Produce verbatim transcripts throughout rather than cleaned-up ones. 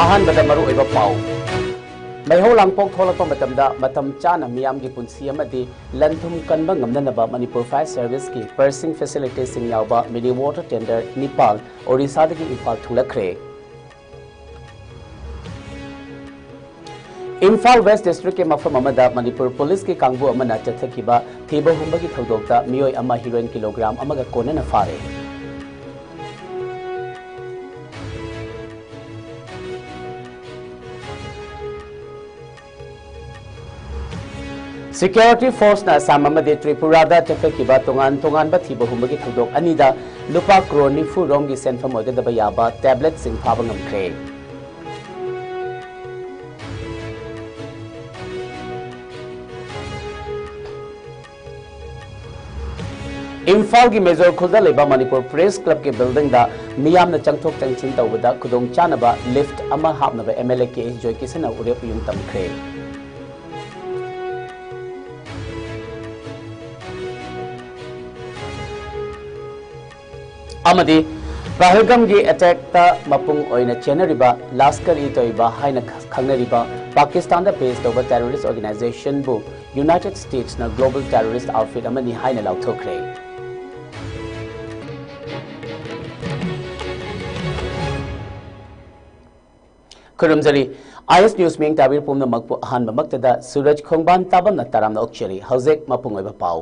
ꯑꯍꯥꯟꯕꯗ ꯃꯔꯨꯑꯣꯏꯕ ꯄꯥꯎ꯫ ꯃꯩꯍꯧ ꯂꯥꯡꯄꯣꯛ ꯊꯣꯛꯂꯛꯄ ꯃꯇꯝꯗ ꯃꯇꯝ ꯆꯥꯅ ꯃꯤꯌꯥꯝꯒꯤ ꯄꯨꯟꯁꯤ ꯑꯃꯗꯤ ꯂꯟ ꯊꯨꯝ ꯀꯟꯕ ꯉꯝꯅꯅꯕ ꯃꯅꯤꯄꯨꯔ ꯐꯥꯌꯔ ꯁꯔꯚꯤꯁꯀꯤ ꯄꯔꯁꯤꯡ ꯐꯦꯁꯤꯂꯤꯇꯤꯁꯤꯡ ꯌꯥꯎꯕ ꯃꯤꯅꯤ ꯋꯥꯇꯔ ꯇꯦꯟꯗꯔ ꯅꯤꯄꯥꯜ ꯑꯣꯔꯤꯁꯥꯗꯒꯤ ꯏꯝꯐꯥꯜ ꯊꯨꯡꯂꯈ꯭ꯔꯦ꯫ ꯏꯝꯐꯥꯜ ꯋꯦꯁ ꯗꯤꯁꯇ꯭ꯔꯤꯛꯀꯤ ꯃꯐꯝ ꯑꯃꯗ ꯃꯅꯤꯄꯨꯔ ꯄꯨꯂꯤꯁꯀꯤ ꯀꯥꯡꯕꯨ ꯑꯃꯅ ꯆꯠꯊꯈꯤꯕ ꯊꯤꯕ ꯍꯨꯝꯕꯒꯤ ꯊꯧꯗꯣꯛꯇ ꯃꯤꯑꯣꯏ ꯑꯃ ꯍꯤꯔꯣꯏꯟ ꯀꯤꯂꯣꯒ꯭ꯔꯥꯝ ꯑꯃꯒ ꯀꯣꯟꯅꯅ ꯐꯥꯔꯦ꯫ ꯁꯤꯀ꯭ꯌꯨꯔꯤꯇꯤ ꯐꯣꯔꯁꯅ ꯑꯁꯥꯝ ꯑꯃꯗꯤ ꯇ꯭ꯔꯤꯄꯨꯔꯥꯗ ꯆꯠꯊꯈꯤꯕ ꯇꯣꯉꯥꯟ ꯇꯣꯉꯥꯟꯕ ꯊꯤꯕ ꯍꯨꯝꯕꯒꯤ ꯊꯧꯗꯣꯛ ꯑꯅꯤꯗ ꯂꯨꯄꯥ ꯀ꯭ꯔꯣꯔ ꯅꯤꯐꯨ ꯔꯣꯝꯒꯤ ꯁꯦꯟꯐꯝ ꯑꯣꯏꯒꯗꯕ ꯌꯥꯕ ꯇꯦꯕ꯭ꯂꯦꯠꯁꯤꯡ ꯐꯥꯕ ꯉꯝꯈ꯭ꯔꯦ꯫ ꯏꯝꯐꯥꯜꯒꯤ ꯃꯦꯖꯣꯔ ꯈꯨꯜꯗ ꯂꯩꯕ ꯃꯅꯤꯄꯨꯔ ꯄ꯭ꯔꯦꯁ ꯀ꯭ꯂꯕꯀꯤ ꯕꯤꯜꯗꯤꯡꯗ ꯃꯤꯌꯥꯝꯅ ꯆꯪꯊꯣꯛ ꯆꯪꯁꯤꯟ ꯇꯧꯕꯗ ꯈꯨꯗꯣꯡ ꯆꯥꯅꯕ ꯂꯤꯐꯠ ꯑꯃ ꯍꯥꯞꯅꯕ ꯑꯦꯝ ꯑꯦꯜ ꯑꯦ ꯀꯦ ꯑꯦꯁ ꯖꯣꯏꯀꯤꯁꯟꯅ ꯎꯔꯦꯞ ꯎꯌꯨꯡ ꯇꯝꯈ꯭ꯔꯦ꯫ ꯑꯃꯗꯤ ꯄꯍꯜꯒꯝꯒꯤ ꯑꯦꯇꯦꯛꯇ ꯃꯄꯨꯡ ꯑꯣꯏꯅ ꯆꯦꯟꯅꯔꯤꯕ ꯂꯥꯁꯀꯔ ꯏ ꯇꯣꯏꯕꯥ ꯍꯥꯏꯅ ꯈꯪꯅꯔꯤꯕ ꯄꯥꯀꯤꯁꯇꯥꯟꯗ ꯕꯦꯁ ꯇꯧꯕ ꯇꯦꯔꯣꯔꯤꯁ ꯑꯣꯔꯒꯅꯥꯏꯖꯦꯁꯟꯕꯨ ꯌꯨꯅꯥꯏꯇꯦꯗ ꯁ꯭ꯇꯦꯠꯁꯅ ꯒ꯭ꯂꯣꯕꯜ ꯇꯦꯔꯣꯔꯤꯁ ꯑꯥꯎꯠꯐꯤꯠ ꯑꯃꯅꯤ ꯍꯥꯏꯅ ꯂꯥꯎꯊꯣꯛꯈ꯭ꯔꯦ꯫ ꯈꯨꯔꯨꯝꯖꯔꯤ꯫ ꯑꯥꯏ ꯑꯦꯁ ꯅ꯭ꯌꯨꯁ ꯃꯤꯌꯦꯡ ꯇꯥꯕꯤꯔ ꯄꯨꯝꯅꯃꯛꯄꯨ ꯑꯍꯥꯟꯕꯃꯛꯇꯗ ꯁꯨꯔꯖ ꯈꯣꯡꯕꯥꯟ ꯇꯥꯕꯝꯅ ꯇꯔꯥꯝꯅ ꯑꯣꯛꯆꯔꯤ꯫ ꯍꯧꯖꯤꯛ ꯃꯄꯨꯡ ꯑꯣꯏꯕ ꯄꯥꯎ꯫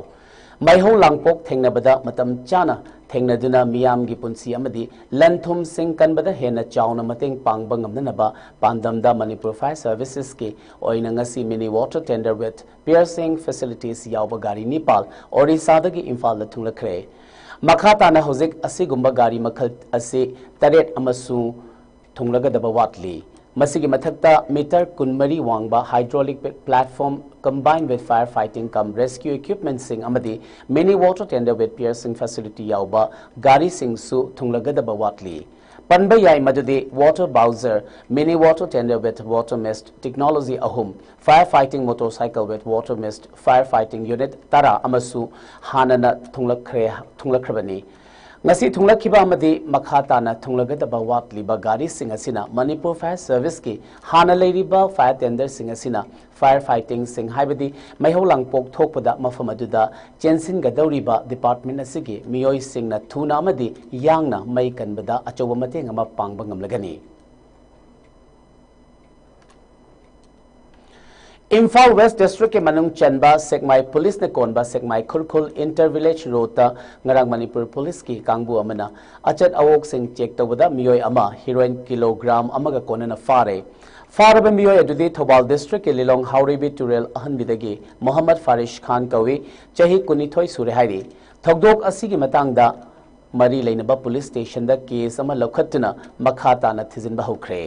ꯃꯩꯍꯧ ꯂꯥꯡꯄꯣꯛ ꯊꯦꯡꯅꯕꯗ ꯃꯇꯝ ꯆꯥꯅ ꯊꯦꯡꯅꯗꯨꯅ ꯃꯤꯌꯥꯝꯒꯤ ꯄꯨꯟꯁꯤ ꯑꯃꯗꯤ ꯂꯟ ꯊꯨꯝꯁꯤꯡ ꯀꯟꯕꯗ ꯍꯦꯟꯅ ꯆꯥꯎꯅ ꯃꯇꯦꯡ ꯄꯥꯡꯕ ꯉꯝꯅꯅꯕ ꯄꯥꯟꯗꯝꯗ ꯃꯅꯤꯄꯨꯔ ꯐꯥꯌꯔ ꯁꯔꯚꯤꯁꯦꯁꯀꯤ ꯑꯣꯏꯅ ꯉꯁꯤ ꯃꯤꯅꯤ ꯋꯥꯇꯔ ꯇꯦꯟꯗꯔ ꯋꯤꯠ ꯄꯤꯌꯔꯁꯤꯡ ꯐꯦꯁꯤꯂꯤꯇꯤꯁ ꯌꯥꯎꯕ ꯒꯥꯔꯤ ꯅꯤꯄꯥꯜ ꯑꯣꯔꯤꯁꯥꯗꯒꯤ ꯏꯝꯐꯥꯜꯗ ꯊꯨꯡꯂꯈ꯭ꯔꯦ꯫ ꯃꯈꯥ ꯇꯥꯅ ꯍꯧꯖꯤꯛ ꯑꯁꯤꯒꯨꯝꯕ ꯒꯥꯔꯤ ꯃꯈꯜ ꯑꯁꯤ ꯇꯔꯦꯠ ꯑꯃꯁꯨ ꯊꯨꯡꯂꯒꯗꯕ ꯋꯥꯠꯂꯤ꯫ ꯃꯁꯤꯒꯤ ꯃꯊꯛꯇ ꯃꯤꯇꯔ ꯀꯨꯟꯃꯔꯤ ꯋꯥꯡꯕ hydraulic platform, combined with fire fighting cum rescue equipmentꯁꯤꯡ ꯑꯃꯗꯤ ꯃꯤꯅꯤ ꯋꯥꯇꯔ ꯇꯦꯟꯗꯔ ꯋꯤꯠ ꯄꯤꯌꯔꯁꯤꯡ ꯐꯦꯁꯤꯂꯤꯇꯤ ꯌꯥꯎꯕ ꯒꯥꯔꯤꯁꯤꯡꯁꯨ ꯊꯨꯡꯂꯒꯗꯕ ꯋꯥꯠꯂꯤ꯫ ꯄꯟꯕ ꯌꯥꯏ ꯃꯗꯨꯗꯤ water bowser, mini water tender with water mist technology ꯑꯍꯨꯝ, fire fighting motorcycle with water mist fire fighting unit ꯇꯔꯥ ꯑꯃꯁꯨ ꯍꯥꯟꯅꯅ ꯊꯨꯡꯂꯛꯈ꯭ꯔꯦ, ꯊꯨꯡꯂꯛꯈ꯭ꯔꯕꯅꯤ꯫ ꯉꯁꯤ ꯊꯨꯡꯂꯛꯈꯤꯕ ꯑꯃꯗꯤ ꯃꯈꯥ ꯇꯥꯅ ꯊꯨꯡꯂꯒꯗꯕ ꯋꯥꯠꯂꯤꯕ ꯒꯥꯔꯤꯁꯤꯡ ꯑꯁꯤꯅ ꯃꯅꯤꯄꯨꯔ ꯐꯥꯌꯔ ꯁꯔꯚꯤꯁꯀꯤ ꯍꯥꯟꯅ ꯂꯩꯔꯤꯕ ꯐꯥꯌꯔ ꯇꯦꯟꯗꯔꯁꯤꯡ ꯑꯁꯤꯅ ꯐꯥꯌꯔ ꯐꯥꯏꯇꯤꯡꯁꯤꯡ, ꯍꯥꯏꯕꯗꯤ ꯃꯩꯍꯧ ꯂꯥꯡꯄꯣꯛ ꯊꯣꯛꯄꯗ ꯃꯐꯝ ꯑꯗꯨꯗ ꯆꯦꯟꯁꯤꯟꯒꯗꯧꯔꯤꯕ ꯗꯤꯄꯥꯔꯠꯃꯦꯟ ꯑꯁꯤꯒꯤ ꯃꯤꯑꯣꯏꯁꯤꯡꯅ ꯊꯨꯅ ꯑꯃꯗꯤ ꯌꯥꯡꯅ ꯃꯩ ꯀꯟꯕꯗ ꯑꯆꯧꯕ ꯃꯇꯦꯡ ꯑꯃ ꯄꯥꯡꯕ ꯉꯝꯂꯒꯅꯤ꯫ ꯏꯝꯐꯥꯜ ꯋꯦꯁ ꯗꯤꯁꯇ꯭ꯔꯤꯛꯀꯤ ꯃꯅꯨꯡ ꯆꯟꯕ ꯁꯦꯛꯃꯥꯏ ꯄꯨꯂꯤꯁꯅ ꯀꯣꯟꯕ ꯁꯦꯛꯃꯥꯏ ꯈꯨꯔꯈꯨꯜ ꯏꯟꯇꯔ ꯚꯤꯂꯦꯖ ꯔꯣꯗꯇ ꯉꯔꯥꯡ ꯃꯅꯤꯄꯨꯔ ꯄꯨꯂꯤꯁꯀꯤ ꯀꯥꯡꯕꯨ ꯑꯃꯅ ꯑꯆꯠ ꯑꯋꯣꯛꯁꯤꯡ ꯆꯦꯛ ꯇꯧꯕꯗ ꯃꯤꯑꯣꯏ ꯑꯃ ꯍꯤꯔꯣꯏꯟ ꯀꯤꯂꯣꯒ꯭ꯔꯥꯝ ꯑꯃꯒ ꯀꯣꯟꯅꯅ ꯐꯥꯔꯦ꯫ ꯐꯥꯔꯕ ꯃꯤꯑꯣꯏ ꯑꯗꯨꯗꯤ ꯊꯧꯕꯥꯜ ꯗꯤꯁꯇ꯭ꯔꯤꯛꯀꯤ ꯂꯤꯂꯣꯡ ꯍꯥꯎꯔꯩꯕꯤ ꯇꯨꯔꯦꯜ ꯑꯍꯟꯕꯤꯗꯒꯤ ꯃꯣꯍꯝꯃꯗ ꯐꯥꯔꯤꯁ ꯈꯥꯟ ꯀꯧꯏ, ꯆꯍꯤ ꯀꯨꯟꯅꯤꯊꯣꯏ ꯁꯨꯔꯦ ꯍꯥꯏꯔꯤ꯫ ꯊꯧꯗꯣꯛ ꯑꯁꯤꯒꯤ ꯃꯇꯥꯡꯗ ꯃꯔꯤ ꯂꯩꯅꯕ ꯄꯨꯂꯤꯁ ꯁ꯭ꯇꯦꯁꯟꯗ ꯀꯦꯁ ꯑꯃ ꯂꯧꯈꯠꯇꯨꯅ ꯃꯈꯥ ꯇꯥꯅ ꯊꯤꯖꯤꯟꯕ ꯍꯧꯈ꯭ꯔꯦ꯫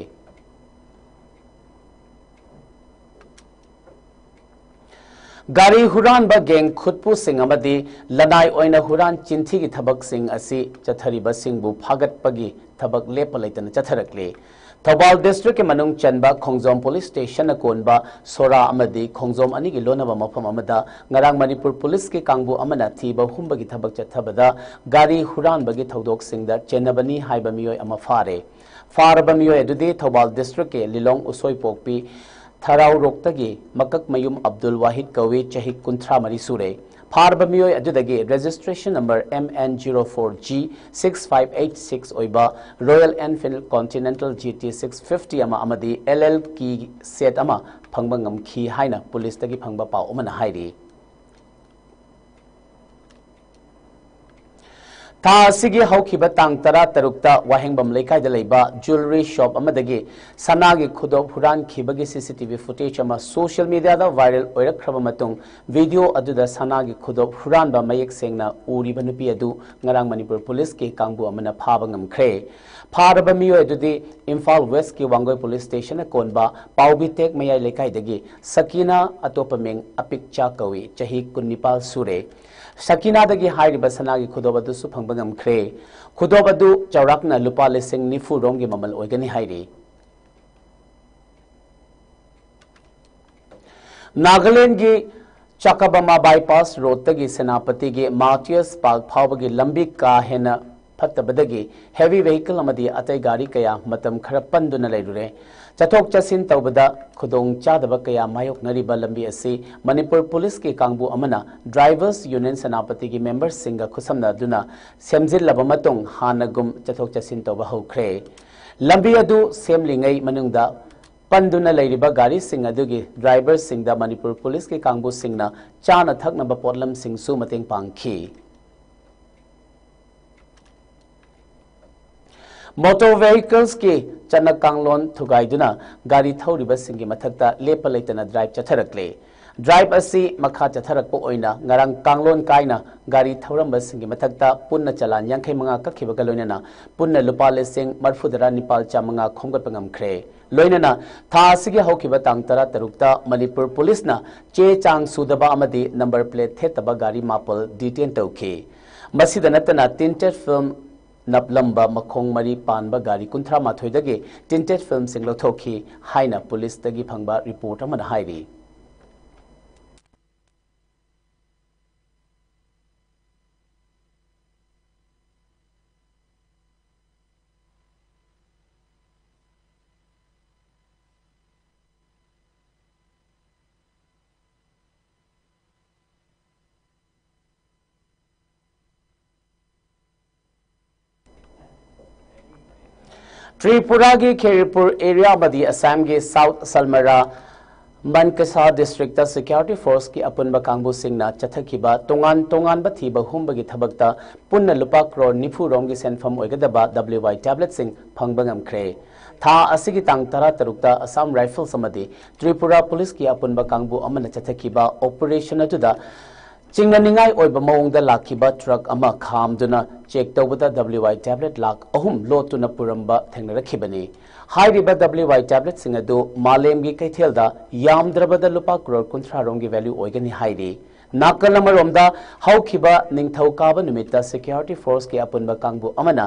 ꯒꯥꯔꯤ ꯍꯨꯔꯥꯟꯕ ꯒꯦꯡ ꯈꯨꯠꯄꯨꯁꯤꯡ ꯑꯃꯗꯤ ꯂꯅꯥꯏ ꯑꯣꯏꯅ ꯍꯨꯔꯥꯟ ꯆꯤꯟꯊꯤꯒꯤ ꯊꯕꯛꯁꯤꯡ ꯑꯁꯤ ꯆꯠꯊꯔꯤꯕꯁꯤꯡꯕꯨ ꯐꯥꯒꯠꯄꯒꯤ ꯊꯕꯛ ꯂꯦꯞꯄ ꯂꯩꯇꯅ ꯆꯠꯊꯔꯛꯂꯤ꯫ ꯊꯧꯕꯥꯜ ꯗꯤꯁꯇ꯭ꯔꯤꯛꯀꯤ ꯃꯅꯨꯡ ꯆꯟꯕ ꯈꯣꯡꯖꯣꯝ ꯄꯨꯂꯤꯁ ꯁ꯭ꯇꯦꯁꯟꯅ ꯀꯣꯟꯕ ꯁꯣꯔꯥ ꯑꯃꯗꯤ ꯈꯣꯡꯖꯣꯝ ꯑꯅꯤꯒꯤ ꯂꯣꯟꯅꯕ ꯃꯐꯝ ꯑꯃꯗ ꯉꯔꯥꯡ ꯃꯅꯤꯄꯨꯔ ꯄꯨꯂꯤꯁꯀꯤ ꯀꯥꯡꯕꯨ ꯑꯃꯅ ꯊꯤꯕ ꯍꯨꯝꯕꯒꯤ ꯊꯕꯛ ꯆꯠꯊꯕꯗ ꯒꯥꯔꯤ ꯍꯨꯔꯥꯟꯕꯒꯤ ꯊꯧꯗꯣꯛꯁꯤꯡꯗ ꯆꯦꯟꯅꯕꯅꯤ ꯍꯥꯏꯕ ꯃꯤꯑꯣꯏ ꯑꯃ ꯐꯥꯔꯦ꯫ ꯐꯥꯔꯕ ꯃꯤꯑꯣꯏ ꯑꯗꯨꯗꯤ ꯊꯧꯕꯥꯜ ꯗꯤꯁꯇ꯭ꯔꯤꯛꯀꯤ ꯂꯤꯂꯣꯡ ꯎꯁꯣꯏꯄꯣꯛꯄꯤ ꯊꯔꯥꯎꯔꯣꯛꯇꯒꯤ ꯃꯀꯛꯃꯌꯨꯝ ꯑꯕꯗꯨꯜ ꯋꯥꯍꯤꯗ ꯀꯧꯏ, ꯆꯍꯤ ꯀꯨꯟꯊ꯭ꯔꯥ ꯃꯔꯤ ꯁꯨꯔꯦ꯫ ꯐꯥꯔꯕ ꯃꯤꯑꯣꯏ ꯑꯗꯨꯗꯒꯤ registration number M N zero four G six five eight six ꯑꯣꯏꯕ Royal Enfield Continental G T six fifty ꯑꯃ ꯑꯃꯗꯤ L L key set ꯑꯃ ꯐꯪꯕ ꯉꯝꯈꯤ ꯍꯥꯏꯅ ꯄꯨꯂꯤꯁꯇꯒꯤ ꯐꯪꯕ ꯄꯥꯎ ꯑꯃꯅ ꯍꯥꯏꯔꯤ꯫ ꯊꯥ ꯑꯁꯤꯒꯤ ꯍꯧꯈꯤꯕ ꯇꯥꯡ ꯇꯔꯥꯇꯔꯨꯛꯇ ꯋꯥꯍꯦꯡꯕꯝ ꯂꯩꯀꯥꯏꯗ ꯂꯩꯕ jewellery shop ꯑꯃꯗꯒꯤ ꯁꯅꯥꯒꯤ ꯈꯨꯗꯣꯞ ꯍꯨꯔꯥꯟꯈꯤꯕꯒꯤ C C T V footage ꯑꯃ social media ꯗ viral ꯑꯣꯏꯔꯛꯈ꯭ꯔꯕ ꯃꯇꯨꯡ, video ꯑꯗꯨꯗ ꯁꯅꯥꯒꯤ ꯈꯨꯗꯣꯞ ꯍꯨꯔꯥꯟꯕ ꯃꯌꯦꯛ ꯁꯦꯡꯅ ꯎꯔꯤꯕ ꯅꯨꯄꯤ ꯑꯗꯨ ꯉꯔꯥꯡ ꯃꯅꯤꯄꯨꯔ ꯄꯨꯂꯤꯁꯀꯤ ꯀꯥꯡꯕꯨ ꯑꯃꯅ ꯐꯥꯕ ꯉꯝꯈ꯭ꯔꯦ꯫ ꯐꯥꯔꯕ ꯃꯤꯑꯣꯏ ꯑꯗꯨꯗꯤ ꯏꯝꯐꯥꯜ ꯋꯦꯁꯀꯤ ꯋꯥꯡꯒꯣꯏ ꯄꯨꯂꯤꯁ ꯁ꯭ꯇꯦꯁꯟꯅ ꯀꯣꯟꯕ ꯄꯥꯎꯕꯤꯇꯦꯛ ꯃꯌꯥꯏ ꯂꯩꯀꯥꯏꯗꯒꯤ ꯁꯀꯤꯅꯥ, ꯑꯇꯣꯞꯄ ꯃꯤꯡ ꯑꯄꯤꯛꯆꯥ ꯀꯧꯏ, ꯆꯍꯤ ꯀꯨꯟꯅꯤꯄꯥꯜ ꯁꯨꯔꯦ꯫ ꯁꯀꯤꯅꯥꯗꯒꯤ ꯍꯥꯏꯔꯤꯕ ꯁꯅꯥꯒꯤ ꯈꯨꯗꯣꯞ ꯑꯗꯨꯁꯨ ꯐꯪꯕ ꯉꯝꯈ꯭ꯔꯦ꯫ ꯈꯨꯗꯣꯞ ꯑꯗꯨ ꯆꯥꯎꯔꯥꯛꯅ ꯂꯨꯄꯥ ꯂꯤꯁꯤꯡ ꯅꯤꯐꯨ ꯔꯣꯝꯒꯤ ꯃꯃꯜ ꯑꯣꯏꯒꯅꯤ ꯍꯥꯏꯔꯤ꯫ ꯅꯥꯒꯥꯂꯦꯟꯒꯤ ꯆꯥꯀꯕꯥꯃꯥ ꯕꯥꯏꯄꯥꯁ ꯔꯣꯗꯇꯒꯤ ꯁꯦꯅꯥꯄꯇꯤꯒꯤ ꯃꯥꯔꯇꯤꯌꯔꯁ ꯄꯥꯔꯛ ꯐꯥꯎꯕꯒꯤ ꯂꯝꯕꯤ ꯀꯥ ꯍꯦꯟꯅ ꯐꯠꯇꯕꯗꯒꯤ heavy vehicle ꯑꯃꯗꯤ ꯑꯇꯩ ꯒꯥꯔꯤ ꯀꯌꯥ ꯃꯇꯝ ꯈꯔ ꯄꯟꯗꯨꯅ ꯂꯩꯔꯨꯔꯦ꯫ ꯆꯠꯊꯣꯛ ꯆꯠꯁꯤꯟ ꯇꯧꯕꯗ ꯈꯨꯗꯣꯡ ꯆꯥꯗꯕ ꯀꯌꯥ ꯃꯥꯌꯣꯛꯅꯔꯤꯕ ꯂꯝꯕꯤ ꯑꯁꯤ ꯃꯅꯤꯄꯨꯔ ꯄꯨꯂꯤꯁꯀꯤ ꯀꯥꯡꯕꯨ ꯑꯃꯅ Drivers Union ꯁꯦꯅꯥꯄꯇꯤꯒꯤ memberꯁꯤꯡꯒ ꯈꯨꯠꯁꯝꯅꯗꯨꯅ ꯁꯦꯝꯖꯤꯜꯂꯕ ꯃꯇꯨꯡ ꯍꯥꯟꯅꯒꯨꯝ ꯆꯠꯊꯣꯛ ꯆꯠꯁꯤꯟ ꯇꯧꯕ ꯍꯧꯈ꯭ꯔꯦ꯫ ꯂꯝꯕꯤ ꯑꯗꯨ ꯁꯦꯝꯂꯤꯉꯩ ꯃꯅꯨꯡꯗ ꯄꯟꯗꯨꯅ ꯂꯩꯔꯤꯕ ꯒꯥꯔꯤꯁꯤꯡ ꯑꯗꯨꯒꯤ driverꯁꯤꯡꯗ ꯃꯅꯤꯄꯨꯔ ꯄꯨꯂꯤꯁꯀꯤ ꯀꯥꯡꯕꯨꯁꯤꯡꯅ ꯆꯥꯅ ꯊꯛꯅꯕ ꯄꯣꯠꯂꯝꯁꯤꯡꯁꯨ ꯃꯇꯦꯡ ꯄꯥꯡꯈꯤ꯫ Motor vehiclesꯀꯤ ꯆꯠꯅ ꯀꯥꯡꯂꯣꯟ ꯊꯨꯒꯥꯏꯗꯨꯅ ꯒꯥꯔꯤ ꯊꯧꯔꯤꯕꯁꯤꯡꯒꯤ ꯃꯊꯛꯇ ꯂꯦꯞꯄ ꯂꯩꯇꯅ drive ꯆꯠꯊꯔꯛꯂꯦ꯫ Drive ꯑꯁꯤ ꯃꯈꯥ ꯆꯠꯊꯔꯛꯄ ꯑꯣꯏꯅ ꯉꯔꯥꯡ ꯀꯥꯡꯂꯣꯟ ꯀꯥꯏꯅ ꯒꯥꯔꯤ ꯊꯧꯔꯝꯕꯁꯤꯡꯒꯤ ꯃꯊꯛꯇ ꯄꯨꯟꯅ ꯆꯂꯥꯟ ꯌꯥꯡꯈꯩ ꯃꯉꯥ ꯀꯛꯈꯤꯕꯒ ꯂꯣꯏꯅꯅ ꯄꯨꯟꯅ ꯂꯨꯄꯥ ꯂꯤꯁꯤꯡ ꯃꯔꯤꯐꯨꯇꯔꯥ ꯅꯤꯄꯥꯜ ꯆꯥꯃꯉꯥ ꯈꯣꯝꯒꯠꯄ ꯉꯝꯈ꯭ꯔꯦ꯫ ꯂꯣꯏꯅꯅ ꯊꯥ ꯑꯁꯤꯒꯤ ꯍꯧꯈꯤꯕ ꯇꯥꯡ ꯇꯔꯥꯇꯔꯨꯛꯇ ꯃꯅꯤꯄꯨꯔ ꯄꯨꯂꯤꯁꯅ ꯆꯦ ꯆꯥꯡ ꯁꯨꯗꯕ ꯑꯃꯗꯤ number plate ꯊꯦꯠꯇꯕ ꯒꯥꯔꯤ ꯃꯥꯄꯜ detain ꯇꯧꯈꯤ꯫ ꯃꯁꯤꯗ ꯅꯠꯇꯅ tinted film ꯅꯞꯂꯝꯕ ꯃꯈꯣꯡ ꯃꯔꯤ ꯄꯥꯟꯕ ꯒꯥꯔꯤ ꯀꯨꯟꯊ꯭ꯔꯥ ꯃꯥꯊꯣꯏꯗꯒꯤ tinted filmꯁꯤꯡ ꯂꯧꯊꯣꯛꯈꯤ ꯍꯥꯏꯅ ꯄꯨꯂꯤꯁꯇꯒꯤ ꯐꯪꯕ report ꯑꯃꯅ ꯍꯥꯏꯔꯤ꯫ ꯇ꯭ꯔꯤꯄꯨꯔꯥꯒꯤ ꯈꯦꯔꯤꯄꯨꯔ area ꯑꯃꯗꯤ ꯑꯁꯥꯝꯒꯤ South Salmara Mankasa districtꯇ security forceꯀꯤ ꯑꯄꯨꯟꯕ ꯀꯥꯡꯕꯨꯁꯤꯡꯅ ꯆꯠꯊꯈꯤꯕ ꯇꯣꯉꯥꯟ ꯇꯣꯉꯥꯟꯕ ꯊꯤꯕ ꯍꯨꯝꯕꯒꯤ ꯊꯕꯛꯇ ꯄꯨꯟꯅ ꯂꯨꯄꯥ ꯀ꯭ꯔꯣꯔ ꯅꯤꯐꯨ ꯔꯣꯝꯒꯤ ꯁꯦꯟꯐꯝ ꯑꯣꯏꯒꯗꯕ W Y tabletꯁꯤꯡ ꯐꯪꯕ ꯉꯝꯈ꯭ꯔꯦ꯫ ꯊꯥ ꯑꯁꯤꯒꯤ ꯇꯥꯡ ꯇꯔꯥꯇꯔꯨꯛꯇ Assam Rifles ꯑꯃꯗꯤ ꯇ꯭ꯔꯤꯄꯨꯔꯥ ꯄꯨꯂꯤꯁꯀꯤ ꯑꯄꯨꯟꯕ ꯀꯥꯡꯕꯨ ꯑꯃꯅ ꯆꯠꯊꯈꯤꯕ operation ꯑꯗꯨꯗ ꯆꯤꯡꯅꯅꯤꯡꯉꯥꯏ ꯑꯣꯏꯕ ꯃꯑꯣꯡꯗ ꯂꯥꯛꯈꯤꯕ truck ꯑꯃ ꯈꯥꯝꯗꯨꯅ check ꯇꯧꯕꯗ W Y tablet ꯂꯥꯈ ꯑꯍꯨꯝ ꯂꯣꯠꯇꯨꯅ ꯄꯨꯔꯝꯕ ꯊꯦꯡꯅꯔꯛꯈꯤꯕꯅꯤ꯫ ꯍꯥꯏꯔꯤꯕ W Y tabletꯁꯤꯡ ꯑꯗꯨ ꯃꯥꯂꯦꯝꯒꯤ ꯀꯩꯊꯦꯜꯗ ꯌꯥꯝꯗ꯭ꯔꯕꯗ ꯂꯨꯄꯥ ꯀ꯭ꯔꯣꯔ ꯀꯨꯟꯊ꯭ꯔꯥ ꯔꯣꯝꯒꯤ value ꯑꯣꯏꯒꯅꯤ ꯍꯥꯏꯔꯤ꯫ ꯅꯥꯀꯜ ꯑꯃꯔꯣꯝꯗ, ꯍꯧꯈꯤꯕ ꯅꯤꯡꯊꯧꯀꯥꯕ ꯅꯨꯃꯤꯠꯇ security forceꯀꯤ ꯑꯄꯨꯟꯕ ꯀꯥꯡꯕꯨ ꯑꯃꯅ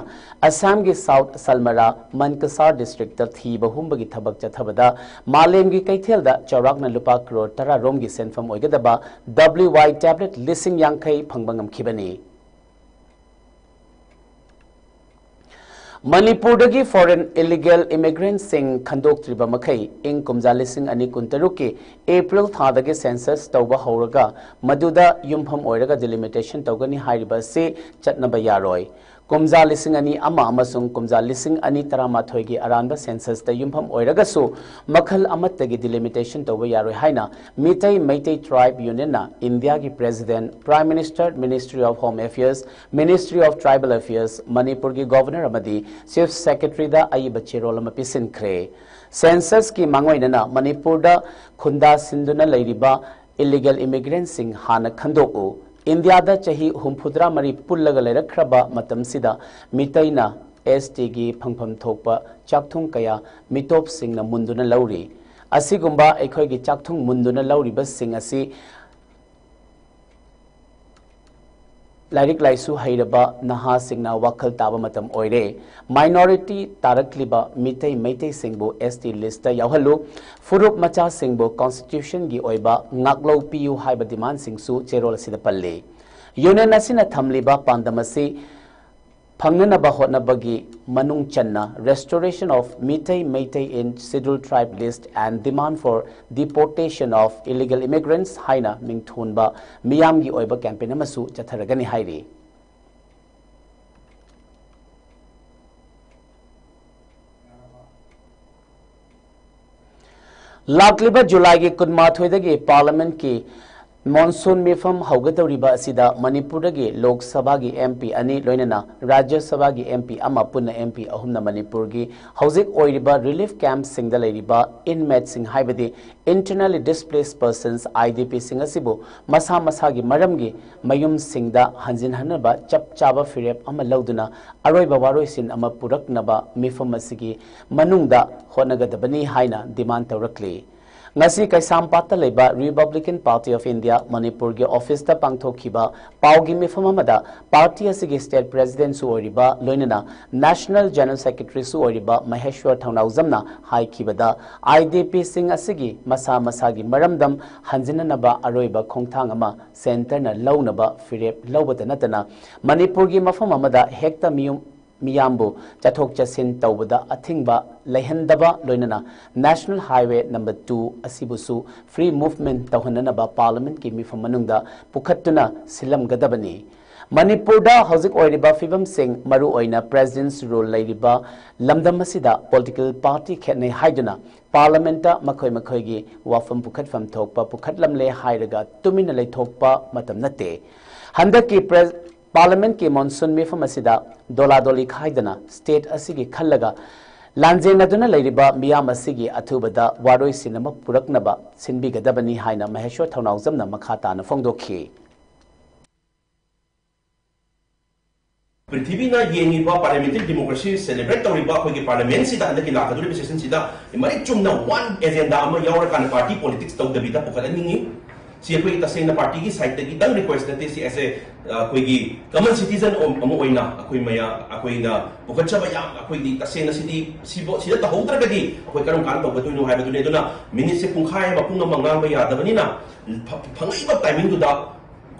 ꯑꯁꯥꯝꯒꯤ South Salmara Mankasar districtꯇ ꯊꯤꯕ ꯍꯨꯝꯕꯒꯤ ꯊꯕꯛ ꯆꯠꯊꯕꯗ ꯃꯥꯂꯦꯝꯒꯤ ꯀꯩꯊꯦꯜꯗ ꯆꯥꯎꯔꯥꯛꯅ ꯂꯨꯄꯥ ꯀ꯭ꯔꯣꯔ ꯇꯔꯥ ꯔꯣꯝꯒꯤ ꯁꯦꯟꯐꯝ ꯑꯣꯏꯒꯗꯕ W Y tablet ꯂꯤꯁꯤꯡ ꯌꯥꯡꯈꯩ ꯐꯪꯕ ꯉꯝꯈꯤꯕꯅꯤ꯫ ꯃꯅꯤꯄꯨꯔꯗꯒꯤ foreign illegal immigrantꯁꯤꯡ ꯈꯟꯗꯣꯛꯇ꯭ꯔꯤꯕ ꯃꯈꯩ ꯏꯪ ꯀꯨꯝꯖꯥ ꯂꯤꯁꯤꯡ ꯑꯅꯤ ꯀꯨꯟꯇꯔꯨꯛꯀꯤ April ꯊꯥꯗꯒꯤ census ꯇꯧꯕ ꯍꯧꯔꯒ ꯃꯗꯨꯗ ꯌꯨꯝꯐꯝ ꯑꯣꯏꯔꯒ delimitation ꯇꯧꯒꯅꯤ ꯍꯥꯏꯔꯤꯕ ꯑꯁꯤ ꯆꯠꯅꯕ ꯌꯥꯔꯣꯏ꯫ ꯀꯨꯝꯖꯥ ꯂꯤꯁꯤꯡ ꯑꯅꯤ ꯑꯃ ꯑꯃꯁꯨꯡ ꯀꯨꯝꯖꯥ ꯂꯤꯁꯤꯡ ꯑꯅꯤ ꯇꯔꯥꯃꯥꯊꯣꯏꯒꯤ ꯑꯔꯥꯟꯕ censusꯇ ꯌꯨꯝꯐꯝ ꯑꯣꯏꯔꯒꯁꯨ ꯃꯈꯜ ꯑꯃꯠꯇꯒꯤ delimitation ꯇꯧꯕ ꯌꯥꯔꯣꯏ ꯍꯥꯏꯅ ꯃꯤꯇꯩ ꯃꯩꯇꯩ tribe unionꯅ ꯏꯟꯗꯤꯌꯥꯒꯤ President, Prime Minister, Ministry of Home Affairs, Ministry of Tribal Affairs, ꯃꯅꯤꯄꯨꯔꯒꯤ Governor ꯑꯃꯗꯤ Chief Secretaryꯗ ꯑꯏꯕ ꯆꯦꯔꯣꯜ ꯑꯃ ꯄꯤꯁꯤꯟꯈ꯭ꯔꯦ꯫ Censusꯀꯤ ꯃꯥꯡꯑꯣꯏꯅꯅ ꯃꯅꯤꯄꯨꯔꯗ ꯈꯨꯟꯗꯥꯁꯤꯟꯗꯨꯅ ꯂꯩꯔꯤꯕ illegal immigrantꯁꯤꯡ ꯍꯥꯟꯅ ꯈꯟꯗꯣꯛꯎ꯫ ꯏꯟꯗꯤꯌꯥꯗ ꯆꯍꯤ ꯍꯨꯝꯐꯨꯇꯔꯥ ꯃꯔꯤ ꯄꯨꯜꯂꯒ ꯂꯩꯔꯛꯈ꯭ꯔꯕ ꯃꯇꯝꯁꯤꯗ ꯃꯤꯇꯩꯅ STꯒꯤ ꯐꯪꯐꯝ ꯊꯣꯛꯄ ꯆꯥꯛꯊꯨꯡ ꯀꯌꯥ ꯃꯤꯇꯣꯞꯁꯤꯡꯅ ꯃꯨꯟꯗꯨꯅ ꯂꯧꯔꯤ꯫ ꯑꯁꯤꯒꯨꯝꯕ ꯑꯩꯈꯣꯏꯒꯤ ꯆꯥꯛꯊꯨꯡ ꯃꯨꯟꯗꯨꯅ ꯂꯧꯔꯤꯕꯁꯤꯡ ꯑꯁꯤ ꯂꯥꯏꯔꯤꯛ ꯂꯥꯏꯁꯨ ꯍꯩꯔꯕ ꯅꯍꯥꯁꯤꯡꯅ ꯋꯥꯈꯜ ꯇꯥꯕ ꯃꯇꯝ ꯑꯣꯏꯔꯦ꯫ Minority ꯇꯥꯔꯛꯂꯤꯕ Meitei ꯃꯩꯇꯩꯁꯤꯡꯕꯨ ST listꯇ ꯌꯥꯎꯍꯜꯂꯨ꯫ ꯐꯨꯔꯨꯞ ꯃꯆꯥꯁꯤꯡꯕꯨ constitutionꯒꯤ ꯑꯣꯏꯕ ꯉꯥꯛꯂꯧ ꯄꯤꯌꯨ ꯍꯥꯏꯕ demandꯁꯤꯡꯁꯨ ꯆꯦꯔꯣꯜ ꯑꯁꯤꯗ ꯄꯜꯂꯤ꯫ Union ꯑꯁꯤꯅ ꯊꯝꯂꯤꯕ ꯄꯥꯟꯗꯝ ꯑꯁꯤ ꯐꯪꯅꯅꯕ ꯍꯣꯠꯅꯕꯒꯤ ꯃꯅꯨꯡ ꯆꯟꯅ Restoration of Meitei Meitei in Scheduled Tribe List and Demand for Deportation of Illegal Immigrants ꯍꯥꯏꯅ ꯃꯤꯡꯊꯣꯟꯕ ꯃꯤꯌꯥꯝꯒꯤ ꯑꯣꯏꯕ campaign ꯑꯃꯁꯨ ꯆꯠꯊꯔꯒꯅꯤ ꯍꯥꯏꯔꯤ꯫ ꯂꯥꯛꯂꯤꯕ ꯖꯨꯂꯥꯏꯒꯤ ꯀꯨꯟꯃꯥꯊꯣꯏꯗꯒꯤ Parliamentꯀꯤ monsoon ꯃꯤꯐꯝ ꯍꯧꯒꯗꯧꯔꯤꯕ ꯑꯁꯤꯗ ꯃꯅꯤꯄꯨꯔꯗꯒꯤ ꯂꯣꯛ ꯁꯚꯥꯒꯤ MP ꯑꯅꯤ ꯂꯣꯏꯅꯅ ꯔꯥꯖ꯭ꯌ ꯁꯚꯥꯒꯤ MP ꯑꯃ, ꯄꯨꯟꯅ MP ꯑꯍꯨꯝꯅ ꯃꯅꯤꯄꯨꯔꯒꯤ ꯍꯧꯖꯤꯛ ꯑꯣꯏꯔꯤꯕ relief campꯁꯤꯡꯗ ꯂꯩꯔꯤꯕ inmateꯁꯤꯡ, ꯍꯥꯏꯕꯗꯤ internally displaced persons, IDPꯁꯤꯡ ꯑꯁꯤꯕꯨ ꯃꯁꯥ ꯃꯁꯥꯒꯤ ꯃꯔꯝꯒꯤ ꯃꯌꯨꯝꯁꯤꯡꯗ ꯍꯟꯖꯤꯟꯍꯟꯅꯕ ꯆꯞ ꯆꯥꯕ ꯐꯤꯔꯦꯞ ꯑꯃ ꯂꯧꯗꯨꯅ ꯑꯔꯣꯏꯕ ꯋꯥꯔꯣꯏꯁꯤꯟ ꯑꯃ ꯄꯨꯔꯛꯅꯕ ꯃꯤꯐꯝ ꯑꯁꯤꯒꯤ ꯃꯅꯨꯡꯗ ꯍꯣꯠꯅꯒꯗꯕꯅꯤ ꯍꯥꯏꯅ demand ꯇꯧꯔꯛꯂꯤ꯫ ꯉꯁꯤ ꯀꯩꯁꯥꯝꯄꯥꯠꯇ ꯂꯩꯕ Republican Party of India ꯃꯅꯤꯄꯨꯔꯒꯤ officeꯇ ꯄꯥꯡꯊꯣꯛꯈꯤꯕ ꯄꯥꯎꯒꯤ ꯃꯤꯐꯝ ꯑꯃꯗ party ꯑꯁꯤꯒꯤ state presidentꯁꯨ ꯑꯣꯏꯔꯤꯕ, ꯂꯣꯏꯅꯅ national general secretaryꯁꯨ ꯑꯣꯏꯔꯤꯕ ꯃꯍꯦꯁ꯭ꯋꯔ ꯊꯧꯅꯥꯎꯖꯝꯅ ꯍꯥꯏꯈꯤꯕꯗ, IDPꯁꯤꯡ ꯑꯁꯤꯒꯤ ꯃꯁꯥ ꯃꯁꯥꯒꯤ ꯃꯔꯝꯗꯝ ꯍꯟꯖꯤꯟꯅꯅꯕ ꯑꯔꯣꯏꯕ ꯈꯣꯡꯊꯥꯡ ꯑꯃ centreꯅ ꯂꯧꯅꯕ ꯐꯤꯔꯦꯞ ꯂꯧꯕꯇ ꯅꯠꯇꯅ, ꯃꯅꯤꯄꯨꯔꯒꯤ ꯃꯐꯝ ꯑꯃꯗ ꯍꯦꯛꯇ ꯃꯤꯌꯨꯝ ꯃꯤꯌꯥꯝꯕꯨ ꯆꯠꯊꯣꯛ ꯆꯠꯁꯤꯟ ꯇꯧꯕꯗ ꯑꯊꯤꯡꯕ ꯂꯩꯍꯟꯗꯕ, ꯂꯣꯏꯅꯅ National Highway number two ꯑꯁꯤꯕꯨꯁꯨ free movement ꯇꯧꯍꯟꯅꯅꯕ Parliament ꯀꯤ ꯃꯤꯐꯝ ꯃꯅꯨꯡꯗ ꯄꯨꯈꯠꯇꯨꯅ ꯁꯤꯜꯂꯝꯒꯗꯕꯅꯤ꯫ ꯃꯅꯤꯄꯨꯔꯗ ꯍꯧꯖꯤꯛ ꯑꯣꯏꯔꯤꯕ ꯐꯤꯕꯝꯁꯤꯡ, ꯃꯔꯨꯑꯣꯏꯅ President's Rule ꯂꯩꯔꯤꯕ ꯂꯝꯗꯝ ꯑꯁꯤꯗ political party ꯈꯦꯠꯅꯩ ꯍꯥꯏꯗꯨꯅ Parliament ꯇ ꯃꯈꯣꯏ ꯃꯈꯣꯏꯒꯤ ꯋꯥꯐꯝ ꯄꯨꯈꯠꯐꯝ ꯊꯣꯛꯄ ꯄꯨꯈꯠꯂꯝꯂꯦ ꯍꯥꯏꯔꯒ ꯇꯨꯃꯤꯟꯅ ꯂꯩꯊꯣꯛꯄ ꯃꯇꯝ ꯅꯠꯇꯦ꯫ ꯍꯟꯗꯛꯀꯤ Pre-, Parliament ꯀꯤ monsoon ꯃꯤꯐꯝ ꯑꯁꯤꯗ ꯗꯣꯂꯥꯗꯣꯂꯤ ꯈꯥꯏꯗꯅ state ꯑꯁꯤꯒꯤ ꯈꯜꯂꯒ ꯂꯥꯟꯖꯦꯟꯅꯗꯨꯅ ꯂꯩꯔꯤꯕ ꯃꯤꯌꯥꯝ ꯑꯁꯤꯒꯤ ꯑꯊꯨꯕꯗ ꯋꯥꯔꯣꯏꯁꯤꯟ ꯑꯃ ꯄꯨꯔꯛꯅꯕ ꯁꯤꯟꯕꯤꯒꯗꯕꯅꯤ ꯍꯥꯏꯅ ꯃꯍꯦꯁ꯭ꯋꯔ ꯊꯧꯅꯥꯎꯖꯝꯅ ꯃꯈꯥ ꯇꯥꯅ ꯐꯣꯡꯗꯣꯛꯈꯤ꯫ ꯄ꯭ꯔꯤꯊꯤꯕꯤꯅ ꯌꯦꯡꯉꯤꯕ parliamentary democracy celebrate ꯇꯧꯔꯤꯕ ꯑꯩꯈꯣꯏꯒꯤ Parliament ꯁꯤꯗ ꯍꯟꯗꯛꯀꯤ ꯂꯥꯛꯀꯗꯧꯔꯤꯕ session ꯁꯤꯗ ꯃꯔꯤꯛ ꯆꯨꯝꯅ one agenda ꯑꯃ ꯌꯥꯎꯔꯀꯥꯟꯗ party politics ꯇꯧꯗꯕꯤꯗ ꯄꯨꯈꯠꯍꯟꯅꯤꯡꯉꯤ꯫ ꯁꯤ ꯑꯩꯈꯣꯏꯒꯤ ꯇꯁꯦꯡꯅ party ꯒꯤ side ꯇꯒꯤꯗꯪ request ꯅꯠꯇꯦ, ꯁꯤ as a, ꯑ, ꯑꯩꯈꯣꯏꯒꯤ common citizen ꯑꯃ ꯑꯣꯏꯅ ꯑꯩꯈꯣꯏ ꯃꯌꯥꯝ, ꯑꯩꯈꯣꯏꯅ ꯄꯨꯈꯠꯆꯕ ꯌꯥꯝ, ꯑꯩꯈꯣꯏꯗꯤ ꯇꯁꯦꯡꯅ ꯁꯤꯗꯤ, ꯁꯤꯕꯨ, ꯁꯤꯗ ꯇꯧꯍꯧꯗ꯭ꯔꯒꯗꯤ ꯑꯩꯈꯣꯏ ꯀꯔꯝ ꯀꯥꯟꯗ ꯇꯧꯒꯗꯣꯏꯅꯣ ꯍꯥꯏꯕꯗꯨꯅꯤ꯫ ꯑꯗꯨꯅ minute ꯁꯦ ꯄꯨꯡꯈꯥꯏ ꯑꯃ, ꯄꯨꯡ ꯑꯃ ꯉꯥꯡꯕ ꯌꯥꯗꯕꯅꯤꯅ, ꯐ-, ꯐꯪꯉꯛꯏꯕ timing ꯗꯨꯗ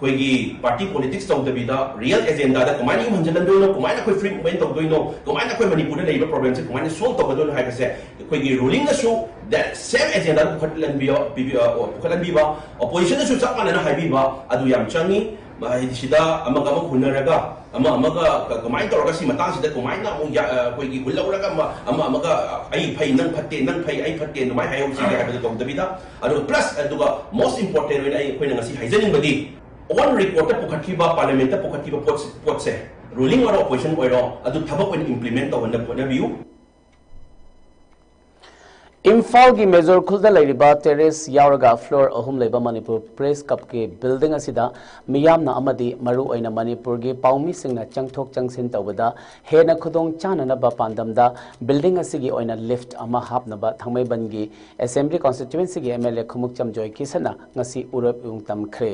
ꯑꯩꯈꯣꯏꯒꯤ party politics ꯇꯧꯗꯕꯤꯗ real agenda ꯗ ꯀꯃꯥꯏꯅ ꯌꯨꯝ ꯍꯟꯖꯤꯜꯍꯟꯗꯣꯏꯅꯣ, ꯀꯃꯥꯏꯅ ꯑꯩꯈꯣꯏ free movement ꯇꯧꯗꯣꯏꯅꯣ, ꯀꯃꯥꯏꯅ ꯑꯩꯈꯣꯏ ꯃꯅꯤꯄꯨꯔꯗ ꯂꯩꯔꯤꯕ problem ꯁꯦ ꯀꯃꯥꯏꯅ solve ꯇꯧꯒꯗꯣꯏꯅꯣ ꯍꯥꯏꯕꯁꯦ ꯑꯩꯈꯣꯏꯒꯤ ruling ꯅꯁꯨ that same agenda ꯗ ꯄꯨꯈꯠꯍꯟꯕꯤꯌꯣ, ꯄꯤꯕꯤ-, ꯑ, ꯄꯨꯈꯠꯍꯟꯕꯤꯕ, opposition ꯅꯁꯨ ꯆꯞ ꯃꯥꯟꯅꯅ ꯍꯥꯏꯕꯤꯕ ꯑꯗꯨ ꯌꯥꯝ ꯆꯪꯉꯤ꯫ ꯍꯥꯏꯗꯤ ꯁꯤꯗ ꯑꯃꯒ ꯑꯃꯒ ꯍꯨꯟꯅꯔꯒ ꯑꯃ ꯑꯃꯒ ꯀ-, ꯀꯃꯥꯏꯅ ꯇꯧꯔꯒ ꯁꯤ ꯃꯇꯥꯡꯁꯤꯗ ꯀꯃꯥꯏꯅ ꯑꯃꯨꯛ ꯌꯥ-, ꯑ, ꯑꯩꯈꯣꯏꯒꯤ ꯍꯨꯜꯍꯧꯔꯒ ꯑꯃ, ꯑꯃ ꯑꯃꯒ ꯑꯩ ꯐꯩ ꯅꯪ ꯐꯠꯇꯦ, ꯅꯪ ꯐꯩ ꯑꯩ ꯐꯠꯇꯦ ꯑꯗꯨꯃꯥꯏꯅ ꯍꯥꯏꯍꯧꯁꯤꯒꯦ ꯍꯥꯏꯕꯗꯨ ꯇꯧꯗꯕꯤꯗ, ꯑꯗꯨꯒ plus ꯑꯗꯨꯒ most important ꯑꯣꯏꯅ ꯑꯩ, ꯑꯩꯈꯣꯏꯅ ꯉꯁꯤ ꯍꯥꯏꯖꯅꯤꯡꯕꯗꯤ on record ꯇ ꯄꯨꯈꯠꯈꯤꯕ, Parliament ꯇ ꯄꯨꯈꯠꯈꯤꯕ ꯄꯣꯠꯁꯤ, ꯄꯣꯠꯁꯦ ruling ꯑꯣꯏꯔꯣ opposition ꯑꯣꯏꯔꯣ ꯑꯗꯨ ꯊꯕꯛ ꯑꯣꯏꯅ implement ꯇꯧꯍꯟꯅꯕ ꯍꯣꯠꯅꯕꯤꯌꯨ꯫ ꯏꯝꯐꯥꯜꯒꯤ ꯃꯦꯖꯣꯔ ꯈꯨꯜꯗ ꯂꯩꯔꯤꯕ terrace ꯌꯥꯎꯔꯒ floor ꯑꯍꯨꯝ ꯂꯩꯕ ꯃꯅꯤꯄꯨꯔ Press Club ꯀꯤ building ꯑꯁꯤꯗ ꯃꯤꯌꯥꯝꯅ ꯑꯃꯗꯤ ꯃꯔꯨꯑꯣꯏꯅ ꯃꯅꯤꯄꯨꯔꯒꯤ ꯄꯥꯎꯃꯤꯁꯤꯡꯅ ꯆꯪꯊꯣꯛ ꯆꯪꯁꯤꯟ ꯇꯧꯕꯗ ꯍꯦꯟꯅ ꯈꯨꯗꯣꯡ ꯆꯥꯅꯅꯕ ꯄꯥꯟꯗꯝꯗ building ꯑꯁꯤꯒꯤ ꯑꯣꯏꯅ lift ꯑꯃ ꯍꯥꯞꯅꯕ ꯊꯥꯡꯃꯩꯕꯟꯒꯤ Assembly Constituency ꯒꯤ M L A ꯈꯨꯃꯨꯛꯆꯝ ꯖꯣꯏꯀꯤꯁꯟꯅ ꯉꯁꯤ ꯎꯔꯦꯞ ꯎꯌꯨꯡ ꯇꯝꯈ꯭ꯔꯦ꯫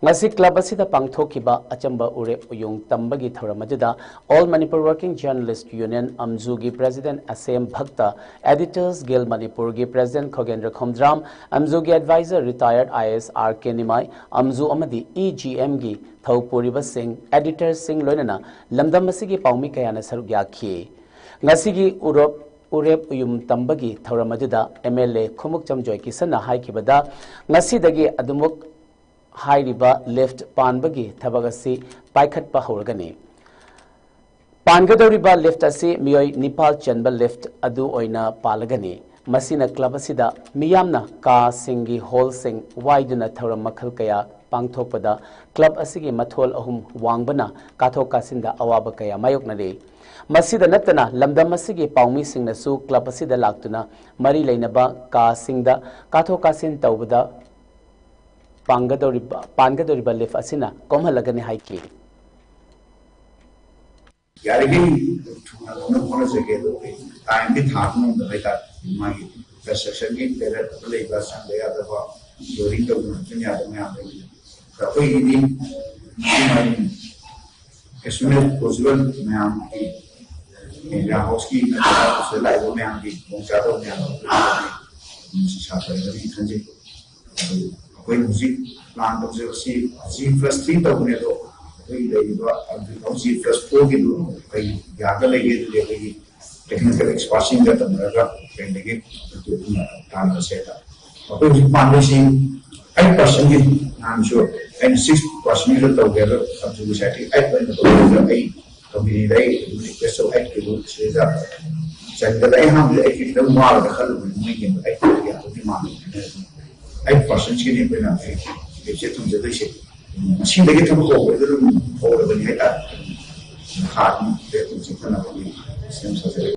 ꯉꯁꯤ club ꯑꯁꯤꯗ ꯄꯥꯡꯊꯣꯛꯈꯤꯕ ꯑꯆꯝꯕ ꯎꯔꯦꯞ ꯎꯌꯨꯡ ꯇꯝꯕꯒꯤ ꯊꯧꯔꯝ ꯑꯗꯨꯗ All Manipur Working Journalist Union, ꯑꯝꯖꯨꯒꯤ President Asem Bhakta, Editors Guild ꯃꯅꯤꯄꯨꯔꯒꯤ ꯄ꯭ꯔꯦꯁꯤꯗꯦꯟꯠ ꯈꯣꯒꯦꯟꯗ꯭ꯔ ꯈꯣꯝꯗ꯭ꯔꯥꯝ, ꯑꯝꯖꯨꯒꯤ ꯑꯦꯗꯚꯥꯏꯖꯔ ꯔꯤꯇꯥꯌꯔꯗ I A S R K Nimai, ꯑꯝꯖꯨ ꯑꯃꯗꯤ ꯏ ꯖꯤ ꯑꯦꯝꯒꯤ ꯊꯧ ꯄꯨꯔꯤꯕꯁꯤꯡ, ꯑꯦꯗꯤꯇꯔꯁꯤꯡ ꯂꯣꯏꯅꯅ ꯂꯝꯗꯝ ꯑꯁꯤꯒꯤ ꯄꯥꯎꯃꯤ ꯀꯌꯥꯅ ꯁꯔꯨꯛ ꯌꯥꯈꯤ꯫ ꯉꯁꯤꯒꯤ ꯎꯔꯣꯞ ꯎꯔꯦꯞ ꯎꯌꯨꯝ ꯇꯝꯕꯒꯤ ꯊꯧꯔꯝ ꯑꯗꯨꯗ ꯑꯦꯝ ꯑꯦꯜ ꯑꯦ ꯈꯨꯃꯨꯛꯆꯝ ꯖꯣꯏꯀꯤꯁꯟꯅ ꯍꯥꯏꯈꯤꯕꯗ, ꯉꯁꯤꯗꯒꯤ ꯑꯗꯨꯃꯛ ꯍꯥꯏꯔꯤꯕ ꯂꯤꯐꯠ ꯄꯥꯟꯕꯒꯤ ꯊꯕꯛ ꯑꯁꯤ ꯄꯥꯏꯈꯠꯄ ꯍꯧꯔꯒꯅꯤ꯫ ꯄꯥꯟꯒꯗꯧꯔꯤꯕ ꯂꯤꯐꯠ ꯑꯁꯤ ꯃꯤꯑꯣꯏ ꯅꯤꯄꯥꯜ ꯆꯟꯕ ꯂꯤꯐꯠ ꯑꯗꯨ ꯑꯣꯏꯅ ꯄꯥꯜꯂꯒꯅꯤ꯫ ꯃꯁꯤꯅ ꯀ꯭ꯂꯕ ꯑꯁꯤꯗ ꯃꯤꯌꯥꯝꯅ ꯀꯥꯁꯤꯡꯒꯤ ꯍꯣꯜꯁꯤꯡ ꯋꯥꯏꯗꯨꯅ ꯊꯧꯔꯝ ꯃꯈꯜ ꯀꯌꯥ ꯄꯥꯡꯊꯣꯛꯄꯗ ꯀ꯭ꯂꯕ ꯑꯁꯤꯒꯤ ꯃꯊꯣꯜ ꯑꯍꯨꯝ ꯋꯥꯡꯕꯅ ꯀꯥꯊꯣꯛ ꯀꯥꯁꯤꯟꯗ ꯑꯋꯥꯕ ꯀꯌꯥ ꯃꯥꯌꯣꯛꯅꯔꯤ꯫ ꯃꯁꯤꯗ ꯅꯠꯇꯅ ꯂꯝꯗꯝ ꯑꯁꯤꯒꯤ ꯄꯥꯎꯃꯤꯁꯤꯡꯅꯁꯨ ꯀ꯭ꯂꯕ ꯑꯁꯤꯗ ꯂꯥꯛꯇꯨꯅ ꯃꯔꯤ ꯂꯩꯅꯕ ꯀꯥꯁꯤꯡꯗ ꯀꯥꯊꯣꯛ ꯀꯥꯁꯤꯟ ꯇꯧꯕꯗ ꯄꯥꯡꯒꯗꯧꯔꯤꯕ, ꯄꯥꯟꯒꯗꯧꯔꯤꯕ ꯂꯤꯐꯠ ꯑꯁꯤꯅ ꯀꯣꯝꯍꯜꯂꯒꯅꯤ ꯍꯥꯏꯈꯤ꯫ ꯌꯥꯔꯤꯈꯩ ꯊꯨꯅ ꯂꯧꯅꯕ ꯍꯣꯠꯅꯖꯒꯦ꯫ ꯑꯗꯣ ꯑꯩ ꯇꯥꯏꯝꯗꯤ ꯊꯥꯕ ꯉꯝꯗꯕ ꯍꯥꯏꯇꯥꯔꯦ꯫ ꯃꯥꯒꯤ ꯀꯟꯁꯇ꯭ꯔꯛꯁꯟꯒꯤ ꯄꯦꯔꯠ ꯑꯃ ꯂꯩꯕ, ꯆꯪꯗ ꯌꯥꯗꯕ, ꯖꯣꯏꯅꯤꯡ ꯇꯧꯗꯅ ꯆꯪ ꯌꯥꯗꯕ ꯃꯌꯥꯝ ꯂꯩꯕꯅꯤ꯫ ꯑꯗꯣ ꯑꯩꯈꯣꯏꯒꯤꯗꯤ ꯑꯗꯨꯃꯥꯏꯅ ꯑꯦꯁ ꯁꯨꯟ ꯑꯦꯁ ꯄꯣꯁꯤꯕꯜ ꯃꯌꯥꯝꯒꯤ ꯃꯦꯗꯤꯌꯥ ꯍꯥꯎꯁꯀꯤ ꯅꯠꯇ꯭ꯔꯒ ꯁꯤꯗ ꯂꯥꯛꯏꯕ ꯃꯌꯥꯝꯒꯤ ꯈꯨꯗꯣꯡꯆꯥꯗꯕ ꯃꯌꯥꯝ ꯑꯗꯨꯝ ꯁꯥꯇ꯭ꯔꯒꯅꯤ ꯈꯟꯖꯩ꯫ ꯑꯗꯨ ꯑꯩꯈꯣꯏꯅ ꯍꯧꯖꯤꯛ ꯄ꯭ꯂꯥꯟ ꯇꯧꯖꯕꯁꯤ ꯖꯤ ꯄ꯭ꯂꯁ ꯊ꯭ꯔꯤ ꯇꯧꯕꯅꯦ, ꯑꯗꯣ ꯑꯩꯈꯣꯏꯒꯤ ꯂꯩꯔꯤꯕ ꯍꯧꯖꯤꯛ ꯖꯤ ꯄ꯭ꯂꯁ ꯐꯣꯔꯒꯤꯗꯨ ꯑꯩꯈꯣꯏ ꯌꯥꯗ ꯂꯩꯒꯦ꯫ ꯑꯗꯨꯗꯤ ꯑꯩꯈꯣꯏꯒꯤ ꯇꯦꯛꯅꯤꯀꯦꯜ ꯑꯦꯛꯁꯄꯥꯔꯠꯁꯤꯡꯒ ꯇꯧꯅꯔꯒ ꯀꯩꯗꯒꯤ ꯇꯥꯟꯅꯁꯦ ꯍꯥꯏꯇꯥꯔꯦ꯫ ꯑꯩꯈꯣꯏ ꯍꯧꯖꯤꯛ ꯄꯥꯟꯕꯁꯤ ꯑꯩꯠ ꯄꯥꯔꯁꯦꯟꯒꯤ ꯅꯍꯥꯟꯁꯨ ꯑꯩꯅ ꯁꯤꯛꯁ ꯄꯥꯔꯁꯦꯟꯒꯤꯗ ꯇꯧꯒꯦ ꯍꯥꯏꯕ ꯑꯗꯨꯒꯤ ꯁꯥꯏꯠꯇꯒꯤ ꯑꯩꯠ ꯑꯣꯏꯅ ꯇꯧꯕꯁꯤꯗ ꯑꯩ ꯀꯝꯄꯅꯤꯗ ꯑꯩ ꯑꯗꯨꯝ ꯔꯤꯀ꯭ꯋꯦꯁ ꯇꯧ, ꯑꯩꯠ ꯀꯤꯂꯣ ꯁꯤꯗ ꯆꯟꯒꯗ꯭ꯔꯥ? ꯑꯩ ꯑꯍꯥꯟꯕꯗ ꯑꯩꯠ ꯈꯤꯇꯪ ꯋꯥꯒꯗ꯭ꯔꯥ ꯈꯜꯂꯨꯕꯅꯤ, ꯃꯣꯏ ꯌꯦꯡꯕꯗ ꯑꯩꯠ ꯌꯥꯝꯕꯗꯤ ꯃꯥꯜꯂꯦ꯫ ꯑꯩꯠ ꯄꯥꯔꯁꯦꯟꯁꯀꯤꯅꯤ ꯑꯩꯈꯣꯏꯅ ꯔꯦꯠꯁꯦ ꯊꯝꯖꯗꯣꯏꯁꯦ꯫ ꯉꯁꯤꯗꯒꯤ ꯊꯕꯛ ꯍꯧꯕꯗ ꯑꯗꯨꯝ ꯍꯧꯔꯕꯅꯤ ꯍꯥꯏꯇꯥꯔꯦ꯫ ꯃꯈꯥ ꯑꯗꯨꯝ ꯔꯦꯠ ꯑꯗꯨꯝ ꯆꯦꯟꯊꯅꯕꯒꯤ ꯁꯦꯝ ꯁꯥꯖꯔꯦ꯫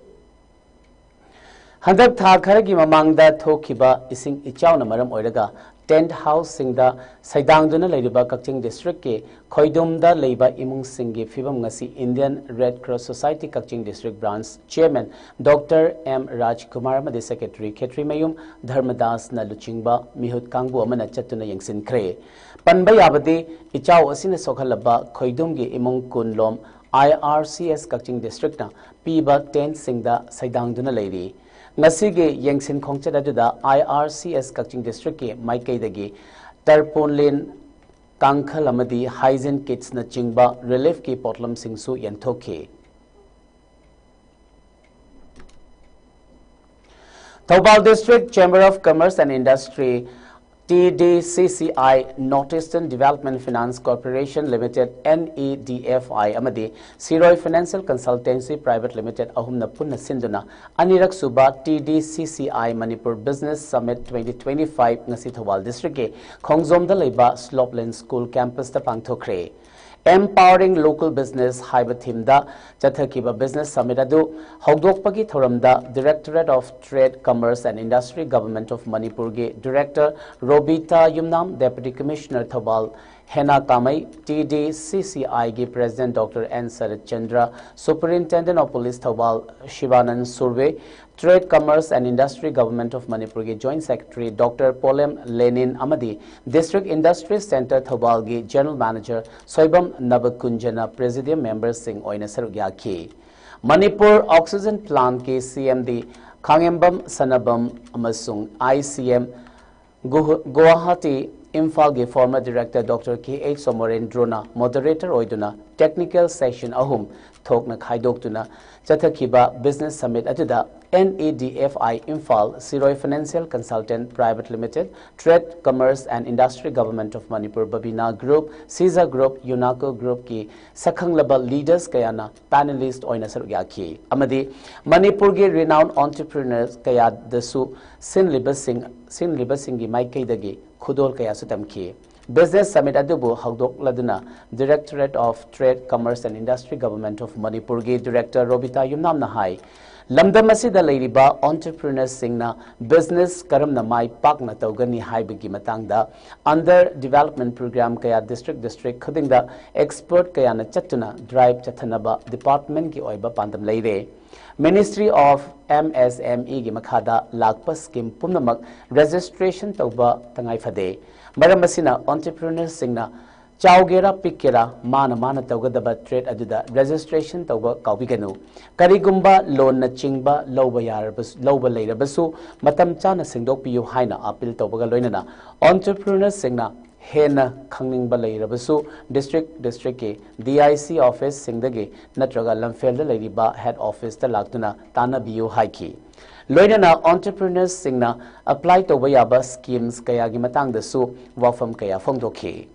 ꯍꯟꯗꯛ ꯊꯥ ꯈꯔꯒꯤ ꯃꯃꯥꯡꯗ ꯊꯣꯛꯈꯤꯕ ꯏꯁꯤꯡ ꯏꯆꯥꯎꯅ ꯃꯔꯝ ꯑꯣꯏꯔꯒ ꯇꯦꯟꯠ ꯍꯥꯎꯁꯁꯤꯡꯗ ꯁꯩꯗꯥꯡꯗꯨꯅ ꯂꯩꯔꯤꯕ ꯀꯛꯆꯤꯡ ꯗꯤꯁꯇ꯭ꯔꯤꯛꯀꯤ ꯈꯣꯏꯗꯨꯝꯗ ꯂꯩꯕ ꯏꯃꯨꯡꯁꯤꯡꯒꯤ ꯐꯤꯕꯝ ꯉꯁꯤ Indian red cross society Kakching district branch chairman doctor M Rajkumar ꯑꯃꯗꯤ ꯁꯦꯀ꯭ꯔꯦꯇꯔꯤ ꯈꯦꯇ꯭ꯔꯤꯃꯌꯨꯝ ꯙꯔꯃꯗꯥꯁꯅ ꯂꯨꯆꯤꯡꯕ ꯃꯤꯍꯨꯠ ꯀꯥꯡꯕꯨ ꯑꯃꯅ ꯆꯠꯇꯨꯅ ꯌꯦꯡꯁꯤꯟꯈ꯭ꯔꯦ꯫ ꯄꯟꯕ ꯌꯥꯕꯗꯤ, ꯏꯆꯥꯎ ꯑꯁꯤꯅ ꯁꯣꯛꯍꯜꯂꯕ ꯈꯣꯏꯗꯨꯝꯒꯤ ꯏꯃꯨꯡ ꯀꯨꯟꯂꯣꯝ ꯑꯥꯏ ꯑꯥꯔ ꯁꯤ ꯑꯦꯁ ꯀꯛꯆꯤꯡ ꯗꯤꯁꯇ꯭ꯔꯤꯛꯅ ꯄꯤꯕ ꯇꯦꯟꯠꯁꯤꯡꯗ ꯁꯩꯗꯥꯡꯗꯨꯅ ꯂꯩꯔꯤ꯫ ꯉꯁꯤꯒꯤ ꯌꯦꯡꯁꯤꯟ ꯈꯣꯡꯆꯠ ꯑꯗꯨꯗ I R C S ꯀꯛꯆꯤꯡ districtꯀꯤ ꯃꯥꯏꯀꯩꯗꯒꯤ tarpaulin, ꯀꯥꯡꯈꯜ ꯑꯃꯗꯤ hygiene kitsꯅꯆꯤꯡꯕ reliefꯀꯤ ꯄꯣꯠꯂꯝꯁꯤꯡꯁꯨ ꯌꯦꯟꯊꯣꯛꯈꯤ꯫ Thoubal District Chamber of Commerce and Industry, T D C C I, North Eastern Development Finance Corporation Limited, N E D F I, ꯑꯃꯗꯤ Siroi Financial Consultancy Private Limited ꯑꯍꯨꯝꯅ ꯄꯨꯟꯅ ꯁꯤꯟꯗꯨꯅ ꯑꯅꯤꯔꯛ ꯁꯨꯕ T D C C I Manipur Business Summit twenty twenty-five ꯉꯁꯤ ꯊꯧꯕꯥꯜ districtꯀꯤ ꯈꯣꯡꯖꯣꯝꯗ ꯂꯩꯕ Slopeland School campusꯇ ꯄꯥꯡꯊꯣꯛꯈ꯭ꯔꯦ꯫ Empowering Local Business ꯍꯥꯏꯕ themeꯗ ꯆꯠꯊꯈꯤꯕ business summit ꯑꯗꯨ ꯍꯧꯗꯣꯛꯄꯒꯤ ꯊꯧꯔꯝꯗ Directorate of Trade, Commerce and Industry, Government of Manipurꯒꯤ Director Robita Yumnam, Deputy Commissioner Thoubal ꯍꯦꯅꯥ ꯀꯥꯃꯩ, T D C C Iꯒꯤ President Doctor N shirt Chandra, Superintendent of Police Thoubal ꯁꯤꯕꯥꯅꯟ ꯁꯨꯔꯋꯦ, Trade, Commerce and Industry, Government of Manipurꯒꯤ Joint Secretary Doctor ꯄꯣꯂꯦꯝ ꯂꯦꯅꯤꯟ ꯑꯃꯗꯤ District Industry Centre ꯊꯧꯕꯥꯜꯒꯤ General Manager Soibam ꯅꯕꯀꯨꯟꯖꯅ Presidium memberꯁꯤꯡ ꯑꯣꯏꯅ ꯁꯔꯨꯛ ꯌꯥꯈꯤ꯫ Manipur Oxygen Plantꯀꯤ C M D ꯈꯥꯉꯦꯝꯕꯝ Sanabam ꯑꯃꯁꯨꯡ I C M ꯒꯨꯍ-, Guwahati, ꯏꯝꯐꯥꯜꯒꯤ former Director Doctor K H ꯁꯣꯃꯣꯔꯦꯟꯗ꯭ꯔꯣꯅ moderator ꯑꯣꯏꯗꯨꯅ technical session ꯑꯍꯨꯝ ꯊꯣꯛꯅ ꯈꯥꯏꯗꯣꯛꯇꯨꯅ ꯆꯠꯊꯈꯤꯕ business summit ꯑꯗꯨꯗ N E D F I Imphal, Siroi Financial Consultant Private Limited, Trade, Commerce and Industry, Government of Manipur, Babina Group, Siza Group, UNACO Groupꯀꯤ ꯁꯛꯈꯪꯂꯕ leaders ꯀꯌꯥꯅ panelist ꯑꯣꯏꯅ ꯁꯔꯨꯛ ꯌꯥꯈꯤ ꯑꯃꯗꯤ ꯃꯅꯤꯄꯨꯔꯒꯤ renowned entrepreneurs ꯀꯌꯥꯗꯁꯨ ꯁꯤꯟꯂꯤꯕꯁꯤꯡ, ꯁꯤꯟꯂꯤꯕꯁꯤꯡꯒꯤ ꯃꯥꯏꯀꯩꯗꯒꯤ ꯈꯨꯗꯣꯜ ꯀꯌꯥꯁꯨ ꯇꯝꯈꯤ꯫ Business Summit ꯑꯗꯨꯕꯨ ꯍꯧꯗꯣꯛꯂꯗꯨꯅ Directorate of Trade, Commerce and Industry, Government of ꯃꯅꯤꯄꯨꯔꯒꯤ Director ꯔꯣꯕꯤꯇꯥ ꯌꯨꯝꯅꯥꯝꯅ ꯍꯥꯏ, ꯂꯝꯗꯝ ꯑꯁꯤꯗ ꯂꯩꯔꯤꯕ entrepreneursꯁꯤꯡꯅ business ꯀꯔꯝꯅ ꯃꯥꯏ ꯄꯥꯛꯅ ꯇꯧꯒꯅꯤ ꯍꯥꯏꯕꯒꯤ ꯃꯇꯥꯡꯗ under development program ꯀꯌꯥ district district ꯈꯨꯗꯤꯡꯗ expert ꯀꯌꯥꯅ ꯆꯠꯇꯨꯅ drive ꯆꯠꯊꯅꯕ departmentꯀꯤ ꯑꯣꯏꯕ ꯄꯥꯟꯗꯝ ꯂꯩꯔꯦ꯫ Ministry of M S M Eꯒꯤ ꯃꯈꯥꯗ ꯂꯥꯛꯄ scheme ꯄꯨꯝꯅꯃꯛ registration ꯇꯧꯕ ꯇꯉꯥꯏ ꯐꯗꯦ꯫ ꯃꯔꯝ ꯑꯁꯤꯅ entrepreneursꯁꯤꯡꯅ ꯆꯥꯎꯒꯦꯔꯥ ꯄꯤꯛꯀꯦꯔꯥ, ꯃꯥꯅ ꯃꯥꯅ ꯇꯧꯒꯗꯕ trade ꯑꯗꯨꯗ registration ꯇꯧꯕ ꯀꯥꯎꯕꯤꯒꯅꯨ꯫ ꯀꯔꯤꯒꯨꯝꯕ loanꯅꯆꯤꯡꯕ ꯂꯧꯕ ꯌꯥꯔꯕꯁꯨ, ꯂꯧꯕ ꯂꯩꯔꯕꯁꯨ, ꯃꯇꯝ ꯆꯥꯅ ꯁꯦꯡꯗꯣꯛꯄꯤꯌꯨ ꯍꯥꯏꯅ appeal ꯇꯧꯕꯒ ꯂꯣꯏꯅꯅ entrepreneurꯁꯤꯡꯅ ꯍꯦꯟꯅ ꯈꯪꯅꯤꯡꯕ ꯂꯩꯔꯕꯁꯨ district districtꯀꯤ D I C officeꯁꯤꯡꯗꯒꯤ ꯅꯠꯇ꯭ꯔꯒ ꯂꯝꯐꯦꯜꯗ ꯂꯩꯔꯤꯕ head officeꯇ ꯂꯥꯛꯇꯨꯅ ꯇꯥꯟꯅꯕꯤꯌꯨ ꯍꯥꯏꯈꯤ꯫ ꯂꯣꯏꯅꯅ entrepreneurꯁꯤꯡꯅ apply ꯇꯧꯕ ꯌꯥꯕ schemes ꯀꯌꯥꯒꯤ ꯃꯇꯥꯡꯗꯁꯨ ꯋꯥꯐꯝ ꯀꯌꯥ ꯐꯣꯡꯗꯣꯛꯈꯤ꯫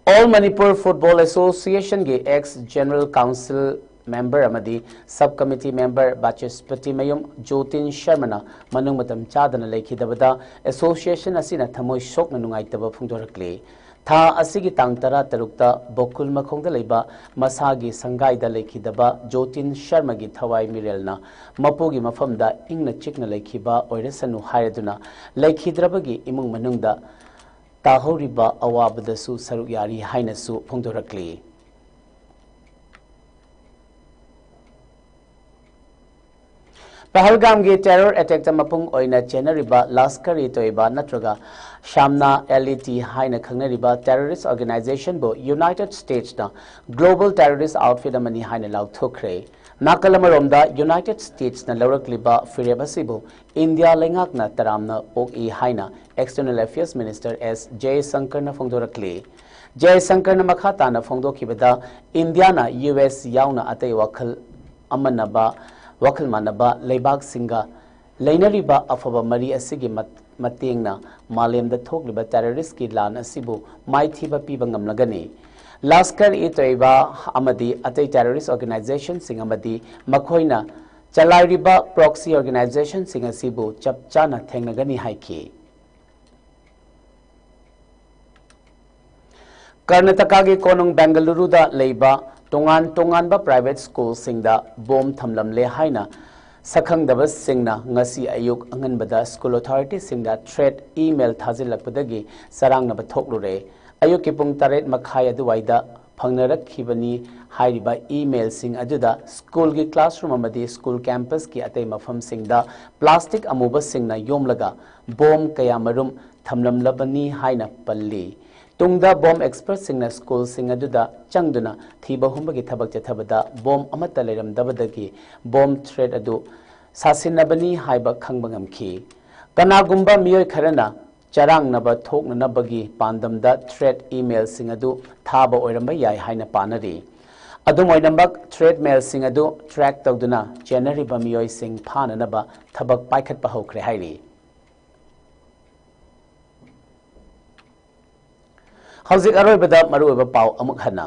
All Manipur Football Associationꯒꯤ ex General Council member ꯑꯃꯗꯤ sub committee member ꯕꯥꯆꯁꯄꯇꯤꯃꯌꯨꯝ ꯖꯣꯇꯤꯟ ꯁꯔꯃꯅ ꯃꯅꯨꯡ ꯃꯇꯝ ꯆꯥꯗꯅ ꯂꯩꯈꯤꯗꯕꯗ association ꯑꯁꯤꯅ ꯊꯃꯣꯏ ꯁꯣꯛꯅ ꯅꯨꯡꯉꯥꯏꯇꯕ ꯐꯣꯡꯗꯣꯔꯛꯂꯤ꯫ ꯊꯥ ꯑꯁꯤꯒꯤ ꯇꯥꯡ ꯇꯔꯥ ꯇꯔꯨꯛꯇ ꯕꯣꯀꯨꯜ ꯃꯈꯣꯡꯗ ꯂꯩꯕ ꯃꯁꯥꯒꯤ ꯁꯪꯒꯥꯏꯗ ꯂꯩꯈꯤꯗꯕ ꯖꯣꯇꯤꯟ ꯁꯔꯃꯒꯤ ꯊꯋꯥꯏ ꯃꯤꯔꯦꯜꯅ ꯃꯄꯨꯒꯤ ꯃꯐꯝꯗ ꯏꯪꯅ ꯆꯤꯛꯅ ꯂꯩꯈꯤꯕ ꯑꯣꯏꯔꯁꯅꯨ ꯍꯥꯏꯔꯗꯨꯅ ꯂꯩꯈꯤꯗ꯭ꯔꯕꯒꯤ ꯏꯃꯨꯡ ꯃꯅꯨꯡꯗ ꯇꯥꯍꯧꯔꯤꯕ ꯑꯋꯥꯕꯗꯁꯨ ꯁꯔꯨꯛ ꯌꯥꯔꯤ ꯍꯥꯏꯅꯁꯨ ꯐꯣꯡꯗꯣꯔꯛꯂꯤ꯫ ꯄꯍꯜꯒꯥꯝꯒꯤ terror attackꯇ ꯃꯄꯨꯡ ꯑꯣꯏꯅ ꯆꯦꯟꯅꯔꯤꯕ ꯂꯁꯀꯔ-ꯏ-ꯇꯣꯏꯕꯥ ꯅꯠꯇ꯭ꯔꯒ ꯁꯥꯝꯅꯥ, L E T ꯍꯥꯏꯅ ꯈꯪꯅꯔꯤꯕ terrorist organizationꯕꯨ United Statesꯅ global terrorist outfit ꯑꯃꯅꯤ ꯍꯥꯏꯅ ꯂꯥꯎꯊꯣꯛꯈ꯭ꯔꯦ꯫ ꯅꯥꯀꯜ ꯑꯃꯔꯣꯝꯗ United Statesꯅ ꯂꯧꯔꯛꯂꯤꯕ ꯐꯤꯔꯦꯞ ꯑꯁꯤꯕꯨ ꯏꯟꯗꯤꯌꯥ ꯂꯩꯉꯥꯛꯅ ꯇꯔꯥꯝꯅ ꯑꯣꯛꯏ ꯍꯥꯏꯅ External Affairs Minister S ꯖꯌꯁꯪꯀꯔꯅ ꯐꯣꯡꯗꯣꯔꯛꯂꯤ꯫ ꯖꯌꯁꯪꯀꯔꯅ ꯃꯈꯥ ꯇꯥꯅ ꯐꯣꯡꯗꯣꯛꯈꯤꯕꯗ, ꯏꯟꯗꯤꯌꯥꯅ U S ꯌꯥꯎꯅ ꯑꯇꯩ ꯋꯥꯈꯜ ꯑꯃꯟꯅꯕ, ꯋꯥꯈꯜ ꯃꯥꯟꯅꯕ ꯂꯩꯕꯥꯛꯁꯤꯡꯒ ꯂꯩꯅꯔꯤꯕ ꯑꯐꯕ ꯃꯔꯤ ꯑꯁꯤꯒꯤ ꯃꯠ-, ꯃꯇꯦꯡꯅ ꯃꯥꯂꯦꯝꯗ ꯊꯣꯛꯂꯤꯕ terroristꯀꯤ ꯂꯥꯟ ꯑꯁꯤꯕꯨ ꯃꯥꯏꯊꯤꯕ ꯄꯤꯕ ꯉꯝꯂꯒꯅꯤ꯫ ꯂꯁꯀꯔ-ꯏ-ꯇꯣꯏꯕꯥ ꯑꯃꯗꯤ ꯑꯇꯩ terrorist organizationꯁꯤꯡ ꯑꯃꯗꯤ ꯃꯈꯣꯏꯅ ꯆꯂꯥꯏꯔꯤꯕ proxy organizationꯁꯤꯡ ꯑꯁꯤꯕꯨ ꯆꯞ ꯆꯥꯅ ꯊꯦꯡꯅꯒꯅꯤ ꯍꯥꯏꯈꯤ꯫ ꯀꯔꯅꯥꯇꯀꯥꯒꯤ ꯀꯣꯅꯨꯡ ꯕꯦꯡꯒꯂꯨꯔꯨꯗ ꯂꯩꯕ ꯇꯣꯉꯥꯟ ꯇꯣꯉꯥꯟꯕ private schoolꯁꯤꯡꯗ bomb ꯊꯝꯂꯝꯂꯦ ꯍꯥꯏꯅ ꯁꯛꯈꯪꯗꯕꯁꯤꯡꯅ ꯉꯁꯤ ꯑꯌꯨꯛ ꯑꯉꯟꯕꯗ school authorityꯁꯤꯡꯗ threat email ꯊꯥꯖꯤꯜꯂꯛꯄꯗꯒꯤ ꯆꯔꯥꯡꯅꯕ ꯊꯣꯛꯂꯨꯔꯦ꯫ ꯑꯌꯨꯛꯀꯤ ꯄꯨꯡ ꯇꯔꯦꯠ ꯃꯈꯥꯏ ꯑꯗꯨꯋꯥꯏꯗ ꯐꯪꯅꯔꯛꯈꯤꯕꯅꯤ꯫ ꯍꯥꯏꯔꯤꯕ emailꯁꯤꯡ ꯑꯗꯨꯗ ꯁ꯭ꯀꯨꯜꯒꯤ classroom ꯑꯃꯗꯤ ꯁ꯭ꯀꯨꯜ campusꯀꯤ ꯑꯇꯩ ꯃꯐꯝꯁꯤꯡꯗ plastic ꯑꯃꯨꯕꯁꯤꯡꯅ ꯌꯣꯝꯂꯒ ꯕꯣꯝ ꯀꯌꯥꯃꯔꯨꯝ ꯊꯝꯂꯝꯂꯕꯅꯤ ꯍꯥꯏꯅ ꯄꯜꯂꯤ꯫ ꯇꯨꯡꯗ ꯕꯣꯝ expertꯁꯤꯡꯅ ꯁ꯭ꯀꯨꯜꯁꯤꯡ ꯑꯗꯨꯗ ꯆꯪꯗꯨꯅ ꯊꯤꯕ ꯍꯨꯝꯕꯒꯤ ꯊꯕꯛ ꯆꯠꯊꯕꯗ ꯕꯣꯝ ꯑꯃꯠꯇ ꯂꯩꯔꯝꯗꯕꯗꯒꯤ ꯕꯣꯝ threat ꯑꯗꯨ ꯁꯥꯁꯤꯟꯅꯕꯅꯤ ꯍꯥꯏꯕ ꯈꯪꯕ ꯉꯝꯈꯤ꯫ ꯀꯅꯥꯒꯨꯝꯕ ꯃꯤꯑꯣꯏ ꯈꯔꯅ ꯆꯔꯥꯡꯅꯕ ꯊꯣꯛꯅꯅꯕꯒꯤ ꯄꯥꯟꯗꯝꯗ threat emailꯁꯤꯡ ꯑꯗꯨ ꯊꯥꯕ ꯑꯣꯏꯔꯝꯕ ꯌꯥꯏ ꯍꯥꯏꯅ ꯄꯥꯅꯔꯤ꯫ ꯑꯗꯨꯝ ꯑꯣꯏꯅꯃꯛ, threat mailꯁꯤꯡ ꯑꯗꯨ track ꯇꯧꯗꯨꯅ ꯆꯦꯟꯅꯔꯤꯕ ꯃꯤꯑꯣꯏꯁꯤꯡ ꯐꯥꯅꯅꯕ ꯊꯕꯛ ꯄꯥꯏꯈꯠꯄ ꯍꯧꯈ꯭ꯔꯦ ꯍꯥꯏꯔꯤ꯫ ꯍꯧꯖꯤꯛ ꯑꯔꯣꯏꯕꯗ ꯃꯔꯨꯑꯣꯏꯕ ꯄꯥꯎ ꯑꯃꯨꯛ ꯍꯟꯅ꯫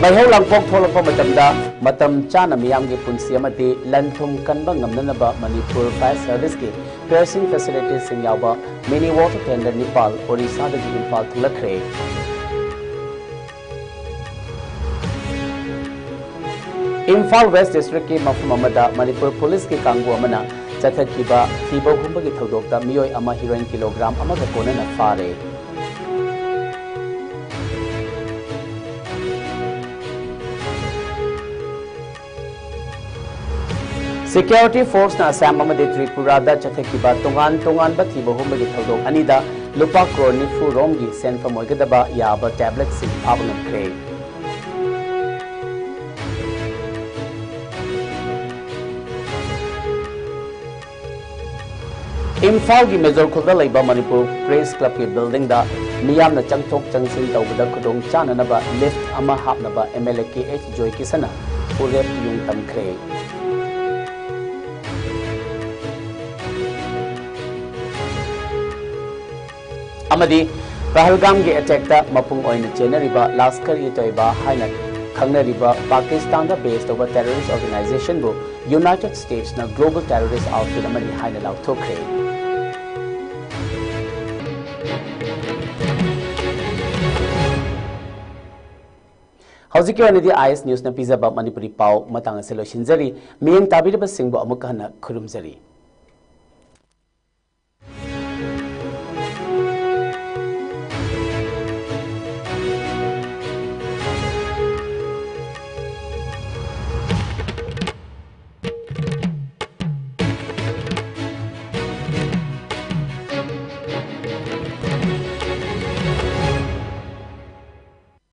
ꯃꯩꯍꯧ ꯂꯥꯡꯄꯣꯛ ꯊꯣꯛꯂꯛꯄ ꯃꯇꯝꯗ ꯃꯇꯝ ꯆꯥꯅ ꯃꯤꯌꯥꯝꯒꯤ ꯄꯨꯟꯁꯤ ꯑꯃꯗꯤ ꯂꯟ ꯊꯨꯝ ꯀꯟꯕ ꯉꯝꯅꯅꯕ ꯃꯅꯤꯄꯨꯔ Fire Serviceꯀꯤ piercing facilitiesꯁꯤꯡ ꯌꯥꯎꯕ mini water tanker ꯅꯤꯄꯥꯜ ꯑꯣꯔꯤꯁꯥꯗꯒꯤ ꯏꯝꯐꯥꯜ ꯊꯨꯡꯂꯛꯈ꯭ꯔꯦ꯫ ꯏꯝꯐꯥꯜ West Districtꯀꯤ ꯃꯐꯝ ꯑꯃꯗ ꯃꯅꯤꯄꯨꯔ ꯄꯨꯂꯤꯁꯀꯤ ꯀꯥꯡꯕꯨ ꯑꯃꯅ ꯆꯠꯊꯈꯤꯕ ꯊꯤꯕ ꯍꯨꯝꯕꯒꯤ ꯊꯧꯗꯣꯛꯇ ꯃꯤꯑꯣꯏ ꯑꯃ heroin kilogram ꯑꯃꯒ ꯀꯣꯟꯅꯅ ꯐꯥꯔꯦ꯫ Security forceꯅ ꯑꯁꯥꯝ ꯑꯃꯗꯤ ꯇ꯭ꯔꯤꯄꯨꯔꯥꯗ ꯆꯠꯊꯈꯤꯕ ꯇꯣꯉꯥꯟ ꯇꯣꯉꯥꯟꯕ ꯊꯤꯕ ꯍꯨꯝꯕꯒꯤ ꯊꯧꯗꯣꯛ ꯑꯅꯤꯗ ꯂꯨꯄꯥ ꯀ꯭ꯔꯣꯔ ꯅꯤꯐꯨ ꯔꯣꯝꯒꯤ ꯁꯦꯟꯐꯝ ꯑꯣꯏꯒꯗꯕ ꯌꯥꯕ tabletꯁꯤꯡ ꯐꯥꯕ ꯉꯝꯈ꯭ꯔꯦ꯫ ꯏꯝꯐꯥꯜꯒꯤ ꯃꯦꯖꯣꯔ ꯈꯨꯜꯗ ꯂꯩꯕ ꯃꯅꯤꯄꯨꯔ Press Clubꯀꯤ buildingꯗ ꯃꯤꯌꯥꯝꯅ ꯆꯪꯊꯣꯛ ꯆꯪꯁꯤꯟ ꯇꯧꯕꯗ ꯈꯨꯗꯣꯡ ꯆꯥꯅꯅꯕ lift ꯑꯃ ꯍꯥꯞꯅꯕ MLA ꯀꯦ ꯑꯩꯆ ꯖꯣꯏꯀꯤꯁꯟꯅ ꯎꯔꯦꯞ ꯌꯨꯡ ꯇꯝꯈ꯭ꯔꯦ꯫ ꯑꯃꯗꯤ ꯄꯍꯜꯒꯥꯝꯒꯤ attackꯇ ꯃꯄꯨꯡ ꯑꯣꯏꯅ ꯆꯦꯟꯅꯔꯤꯕ ꯂꯥꯁꯀꯔ-ꯏ-ꯇꯣꯏꯕꯥ ꯍꯥꯏꯅ ꯈꯪꯅꯔꯤꯕ ꯄꯥꯀꯤꯁꯇꯥꯟꯗ base ꯇꯧꯕ terrorist organizationꯕꯨ ꯌꯨꯅꯥꯏꯇꯦꯗ ꯁ꯭ꯇꯦꯠꯁꯅ global terrorist outfit ꯑꯃꯅꯤ ꯍꯥꯏꯅ ꯂꯥꯎꯊꯣꯛꯈ꯭ꯔꯦ꯫ ꯍꯧꯖꯤꯛꯀꯤ ꯑꯣꯏꯅꯗꯤ ꯑꯥꯏ ꯑꯦꯁ ꯅ꯭ꯌꯨꯁꯅ ꯄꯤꯖꯕ ꯃꯅꯤꯄꯨꯔꯤ ꯄꯥꯎ ꯃꯇꯥꯡ ꯑꯁꯤ ꯂꯣꯏꯁꯤꯟꯖꯔꯤ꯫ ꯃꯤꯠꯌꯦꯡ ꯇꯥꯕꯤꯔꯤꯕꯁꯤꯡꯕꯨ ꯑꯃꯨꯛ ꯍꯟꯅ ꯈꯨꯔꯨꯝꯖꯔꯤ꯫